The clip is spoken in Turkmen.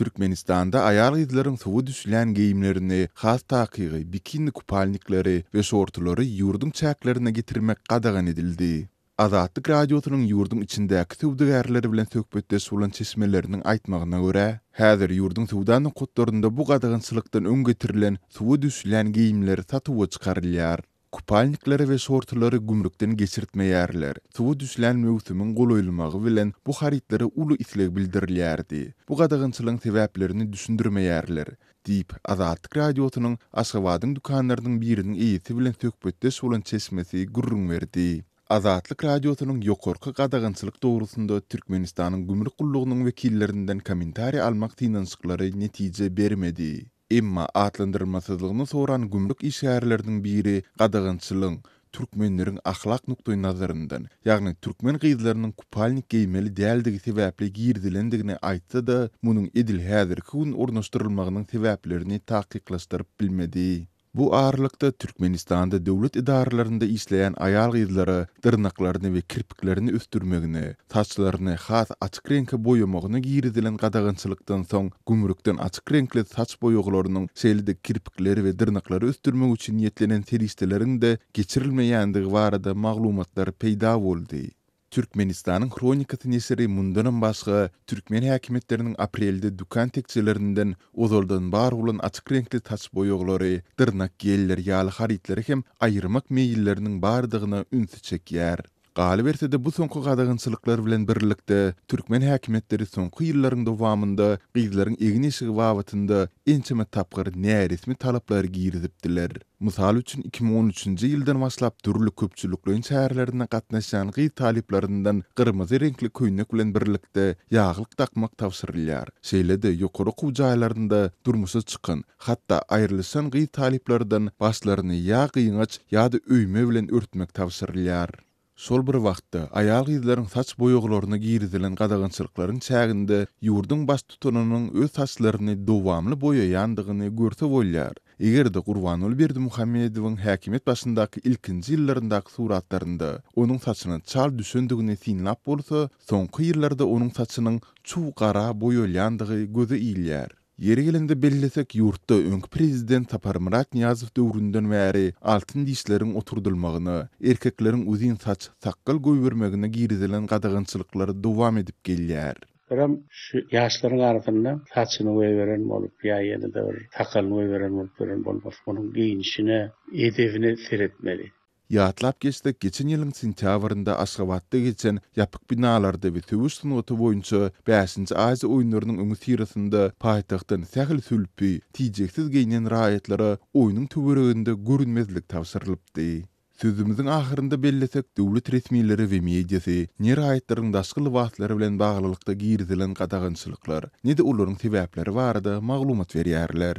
Türkmenistanda aýal-gyzlaryň suwa düşülýän geýimlerini, has takygy, bikini kupalnikleri we şortulary ýurduň çäklerine getirmek gadagan edildi. Azatlyk Radiosynyň ýurduň içindäki söwdagärleri bilen söhbetdeş bolan çeşmeleriniň aýtmagyna görä, häzir ýurduň söwda nokatlarynda bu gadagançylykdan öň getirilen suwa düşülýän geýimler satuwa çykarylýar. Kupalnikleri we şortulary gümrükden geçirtmeýärler. Suwa düşülýän möwsümiň golaýlamagy bilen bu harytlara uly isleg bildirilýärdi. Bu gadagançylygyň sebäplerini düşündirmeýärler, diýip, Azatlyk Radiosynyň Aşgabadyň dükanlarynyň biriniň eýesi bilen söhbetdeş bolan çeşmesi gürrüň berdi. Azatlyk Radiosynyň ýokarky gadagançylyk dogrusynda Türkmenistanyň gümrük gullugynyň wekillerinden kommentariý almak synanyşyklary netije bermedi. Emma atlandyrylmasyzlygyny soran gümrük işgärleriniň biri gadagançylygyň türkmenleriň ahlak nukdaýnazaryndan, ýagny türkmen gyzlarynyň kupalnik geýmeli däldigi sebäpli girizilendigini aýtsa-da, munuň edil häzirki gün ornaşdyrylmagynyň sebäplerini takyklaşdyryp bilmedi. Bu aralykda, Türkmenistanda döwlet edaralarynda işleýän aýal-gyzlara dyrnaklaryny we kirpiklerini ösdürmegine, saçlaryny has açyk reňke boýamagyna girizilen gadagançylykdan soň, gümrükden açyk reňkli saç boýaglarynyň, şeýle-de kirpikleri we dyrnaklary ösdürmek üçin niýetlenen serişdeleriň-de geçirilmeýändigi barada maglumatlar peýda boldy. Türkmenistanyň Hronikasy neşiri mundanam başga, türkmen häkimiýetleriniň aprelde dükan tekjelerinden ozaldan bar bolan açyk reňkli saç boýaglary, dyrnak gelleri ýaly harytlary hem aýyrmak meýilleriniň bardygyna ünsi çekýär. Galyberse-de, bu soňky gadagançylyklar bilen birlikde, türkmen häkimiýetleri soňky ýyllaryň dowamynda gyzlaryň egin-eşigi babatynda ençeme tapgyr näresmi talaplary girizipdiler. Mysal üçin, 2013-nji ýyldan başlap dürli köpçülikleýin çärelerine gatnaşýan gyz talyplaryndan gyrmyzy reňkli köýnek bilen birlikde ýaglyk dakmak tabşyrylýar. Şeýle-de, ýokary okuw jaýlarynda durmuşa çykan, hatda aýrylyşan gyz talyplardan başlaryny ýa gyňaç, ýa-da öýme bilen örtmek tabşyrylýar. Şol bir wagtda, aýal-gyzlaryň saç boýaglaryna girizilen gadagançylyklaryň çäginde ýurduň baştutanynyň öz saçlaryny dowamly boýaýandygyny görse bolýar. Eger-de Gurbanguly Berdimuhamedowyň häkimiýet başyndaky ilkinji ýyllaryndaky suratlarynda onuň saçyna çal düşendigini synlap bolsa, soňky ýyllarda onuň saçynyň çuw gara boýalýandygy göze ilýär. Ýeri gelende bellesek, ýurtda öňki prezident Saparmyrat Nyýazow döwründen bäri altyn dişleriň oturdylmagyna, erkekleriň uzyn saç, sakgal goýbermegine girizilen gadagançylyklar dowam edip gelýär. Birem şu ýaşlaryň arasynda saçyny goýberen bolup ýa ýene-de bir sakalyny goýberen bolup ýören bolmasyn. Onuň geýnişine, edebine seretmeli. Ýatlap geçsek, geçen ýylyň sentýabrynda Aşgabatda geçen ýapyk binalarda we söweş sungaty boýunça bäşinji Aziýa oýunlarynyň öňüsyrasynda paýtagtdan sähel sülpi, tijeksiz geýnen raýatlara oýnuň töwereginde görünmezlik tabşyrylypdy. Sözümiziň ahyrynda bellesek, döwlet resmileri we mediasy ne raýatlaryň daşky lybaslary bilen baglylykda girizilen gadagançylyklar, ne-de olaryň sebäpleri barada maglumat berýärler.